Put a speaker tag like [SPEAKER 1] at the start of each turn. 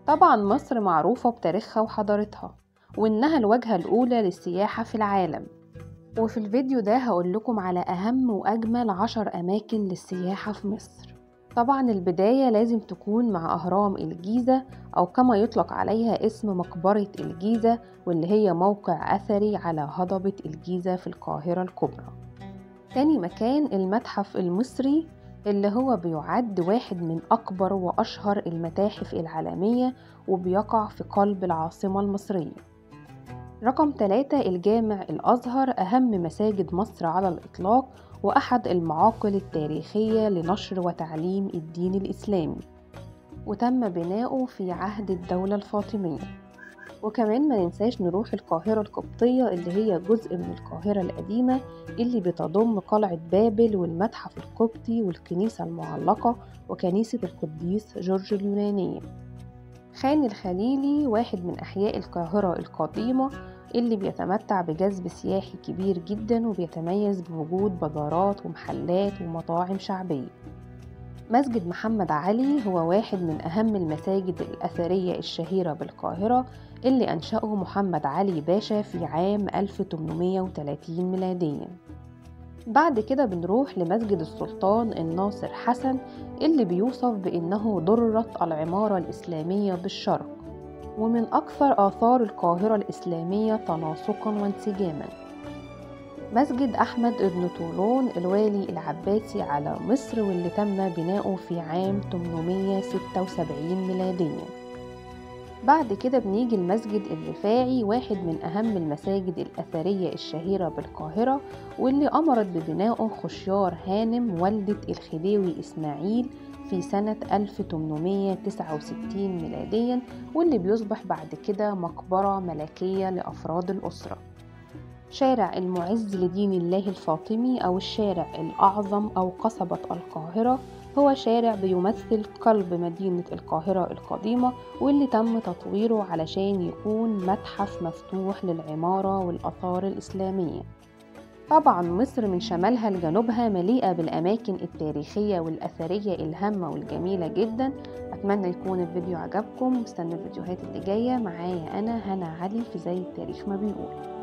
[SPEAKER 1] طبعا مصر معروفة بتاريخها وحضارتها، وإنها الوجهة الأولى للسياحة في العالم. وفي الفيديو ده هقول لكم على أهم وأجمل 10 أماكن للسياحة في مصر. طبعا البداية لازم تكون مع أهرام الجيزة، أو كما يطلق عليها اسم مقبرة الجيزة، واللي هي موقع أثري على هضبة الجيزة في القاهرة الكبرى. تاني مكان المتحف المصري، اللي هو بيعد واحد من أكبر وأشهر المتاحف العالمية، وبيقع في قلب العاصمة المصرية. رقم 3 الجامع الأزهر، أهم مساجد مصر على الإطلاق، وأحد المعاقل التاريخية لنشر وتعليم الدين الإسلامي، وتم بناؤه في عهد الدولة الفاطمية. وكمان ما ننساش نروح القاهرة القبطية، اللي هي جزء من القاهرة القديمة، اللي بتضم قلعة بابل والمتحف القبطي والكنيسة المعلقة وكنيسة القديس جورج اليونانية. خان الخليلي واحد من أحياء القاهرة القديمة، اللي بيتمتع بجذب سياحي كبير جدا، وبيتميز بوجود بازارات ومحلات ومطاعم شعبية. مسجد محمد علي هو واحد من أهم المساجد الأثرية الشهيرة بالقاهرة، اللي أنشأه محمد علي باشا في عام 1830 ميلاديا. بعد كده بنروح لمسجد السلطان الناصر حسن، اللي بيوصف بأنه درة العمارة الإسلامية بالشرق، ومن أكثر آثار القاهرة الإسلامية تناسقا وانسجاما. مسجد أحمد بن طولون الوالي العباسي على مصر، واللي تم بناؤه في عام 876 ميلاديا. بعد كده بنيجي المسجد الرفاعي، واحد من أهم المساجد الأثرية الشهيرة بالقاهرة، واللي أمرت ببنائه خشيار هانم والدة الخديوي إسماعيل في سنة 1869 ميلاديا، واللي بيصبح بعد كده مقبرة ملكية لأفراد الأسرة. شارع المعز لدين الله الفاطمي، أو الشارع الأعظم، أو قصبة القاهرة، هو شارع بيمثل قلب مدينة القاهرة القديمة، واللي تم تطويره علشان يكون متحف مفتوح للعمارة والآثار الإسلامية. طبعا مصر من شمالها لجنوبها مليئة بالأماكن التاريخية والأثرية الهامة والجميلة جدا. أتمنى يكون الفيديو عجبكم، واستنوا الفيديوهات اللي جاية معايا أنا هنا علي في زي التاريخ ما بيقول.